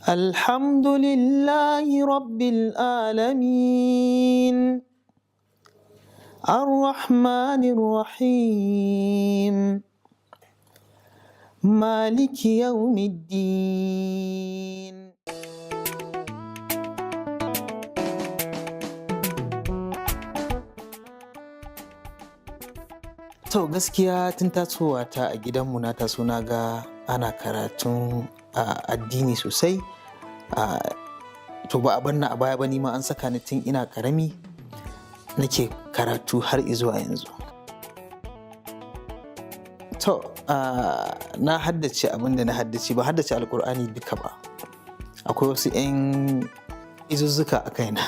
الحمد لله رب العالمين الرحمن الرحيم مالك يوم الدين. To, gaskiya tun tasowa ta a gidanmu na taso na ga ana karatun addini sosai. To, ba a banna a baya ba, nima an saka ni tun ina karami nake karatu har izuwa yanzu. To, na haddace abin da na haddace, ba haddace Alkur'ani duka ba. Akwai wasu 'yan izuzzuka a kaina.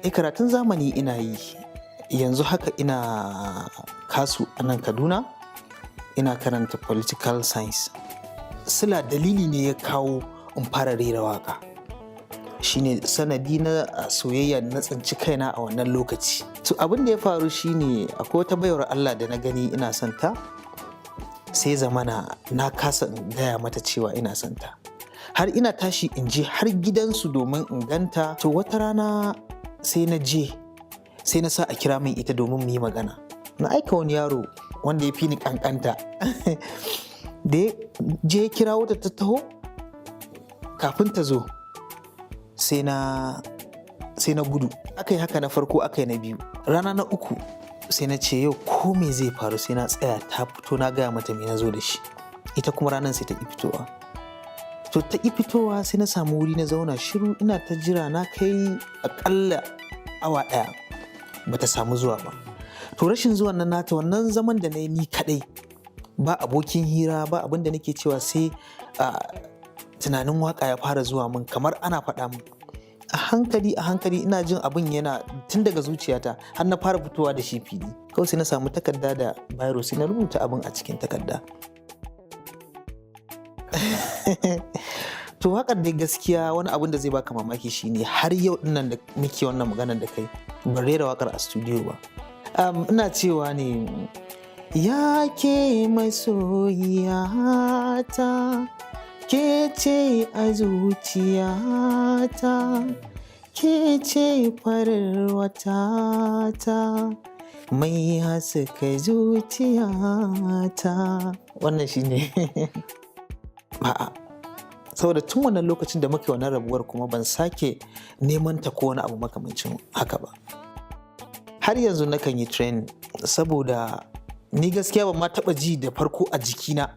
Eh, karatun zamani ina yi. Yanzu haka ina KASU a nan Kaduna. Ina karanta political science. Sila dalili ne ya kawo in fara rera waƙa. Shine sanadi na soyayya na tsinci kaina a wannan lokaci. To, abin da ya faru shine akwai wata baiwar Allah da na gani ina son ta, sai zamana na kasa in gaya mata cewa ina son ta. Har ina tashi in je har gidansu domin in ganta. To, wata rana sai na je, sai na sa a kira min ita domin mu yi magana. Na aika wani yaro wanda ya fi ni kankanta. Da ya je ya kira wata ta taho, kafin ta zo sai na gudu. Aka yi haka na farko, aka yi na biyu. Rana na uku sai na ce yau ko me zai faru sai na tsaya ta fito na gaya mata me na zo da shi. Ita kuma ranar sai ta ƙi fitowa. To, ta ƙi fitowa, sai na samu wuri na zauna shiru ina ta jira, na kai aƙalla awa 1 bata samu zuwa ba. To, rashin zuwan nan nata, wannan zaman da na yi ni kaɗai, ba abokin hira, ba abin da nake cewa, sai tunanin waka ya fara zuwa min kamar ana faɗa min. A hankali a hankali ina jin abin yana tun daga zuciyata har na fara fitowa da shi fili. Kawai sai na samu takarda da biro, sai na rubuta abin a cikin takarda. To, waƙar dai gaskiya wani abin da zai baka mamaki shine har yau dinnan da muke wannan maganar da kai ban rera waƙar a studio ba. Ina cewa ne, ya ke masoyiyata, ke ce a zuciyata, ke ce farar watata mai haska zuciyata. Wannan shine. A'a, saboda tun wannan lokacin da muka yi wannan rabuwar kuma ban sake neman ta ko wani abu makamancin haka ba. Har yanzu nakan yi training, saboda ni gaskiya ban ma taɓa ji da farko a jikina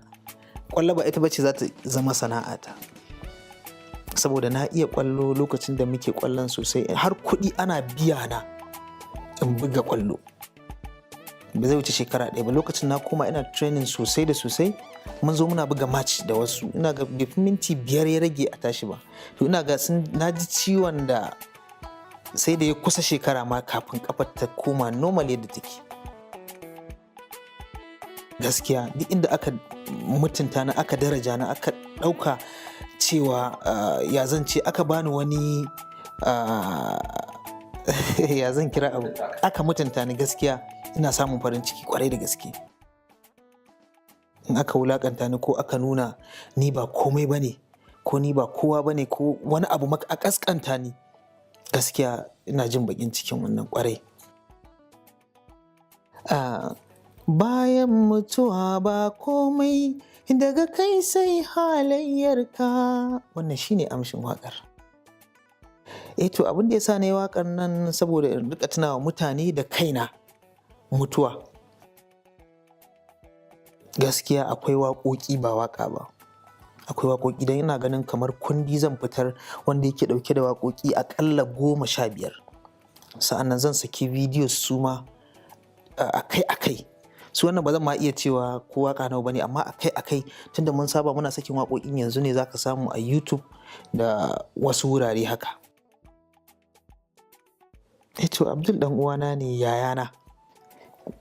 ƙwallo ba ita bace za ta zama sana'ata. Saboda na iya ƙwallo lokacin da muke ƙwallon sosai, har kuɗi ana biya na in buga ƙwallo. Ba zai wuce shekara 1 ba lokacin na koma ina training sosai da sosai. Mun zo muna buga match da wasu, ina ga bai fi minti 5 ya rage a tashi ba. To, ina ga na ji ciwon da sai da ya kusa shekara ma kafin kafar ta koma normal yadda take. Gaskiya duk inda aka mutunta na, aka daraja na, aka ɗauka cewa ya zan ce, aka bani wani ya zan kira abu, aka mutunta ni, gaskiya ina samun farin ciki kwarai da gaske. In aka wulakanta ni ko aka nuna ni ba komai bane ko ni ba kowa bane ko wani abu a kaskanta ni, gaskiya ina jin bakin cikin wannan kwarai. Bayan mutuwa ba komai daga kai sai halayyarka. Wannan shine amshin waƙar. Eh, to, abin da ya sa na yi waƙar nan saboda in rika tunawa mutane da kaina mutuwa. Gaskiya akwai waƙoƙi, ba waƙa ba. Akwai waƙoƙi don ina ganin kamar kundi zan fitar wanda yake ɗauke da waƙoƙi aƙalla 15. Sa'annan zan saki bidiyo su ma akai-akai. Su wannan ba zan ma iya cewa ko waƙa nawa bane, amma akai-akai, tunda mun saba muna sakin waƙoƙin yanzu ne zaka samu a YouTube da wasu wurare haka. Eh, to, Abdul ɗan uwana ne, yayana,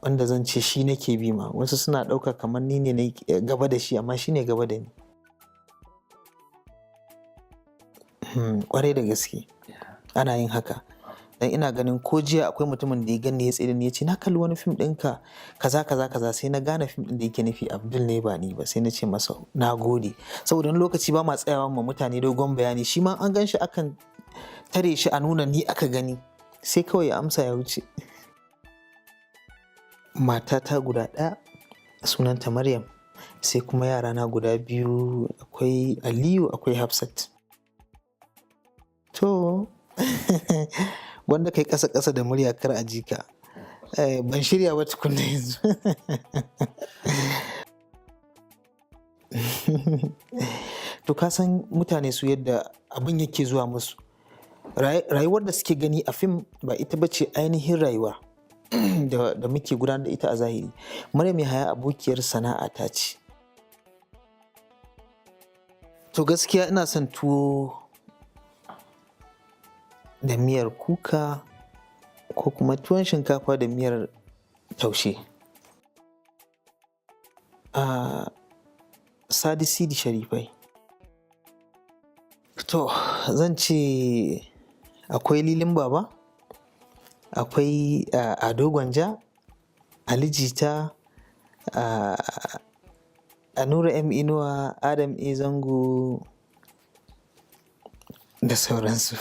wanda zan ce shi nake bi ma. Wasu suna ɗauka kamar ni ne na gaba da shi, amma shi ne gaba da ni. Kwarai da gaske ana yin haka. Dan ina ganin ko jiya akwai mutumin da ya gani ya tsaye ni ya ce na kalli wani fim ɗinka kaza kaza kaza, sai na gane fim ɗin da yake nufi Abdul ne ba ni ba, sai na ce masa na gode. Saboda wani lokaci ba ma tsayawa ma mutane dogon bayani, shi ma an gan shi akan tare shi a nuna ni aka gani, sai kawai ya amsa ya wuce. Matata guda ɗaya sunanta Maryam, sai kuma yarana guda biyu, akwai Aliyu akwai Hafsat. To, wanda kai ƙasa ƙasa da murya kar a ji ka. Ban shirya ba tukunna yanzu. To ka san mutane su yadda abin yake zuwa musu. Rayuwar da suke gani a fim ba ita ba ce ainihin rayuwa da muke gudanar da ita a zahiri. Maryam Yahaya abokiyar sana'a ta ce. To gaskiya ina son tuwo da miyar kuka ko kuma tuwon shinkafa da miyar taushe. Sadi Sidi Sharifai. To zan ce akwai Lilin Baba, akwai Ado Gwanja, Ali Jita, Nura M Inuwa, Adam A Zango da sauransu.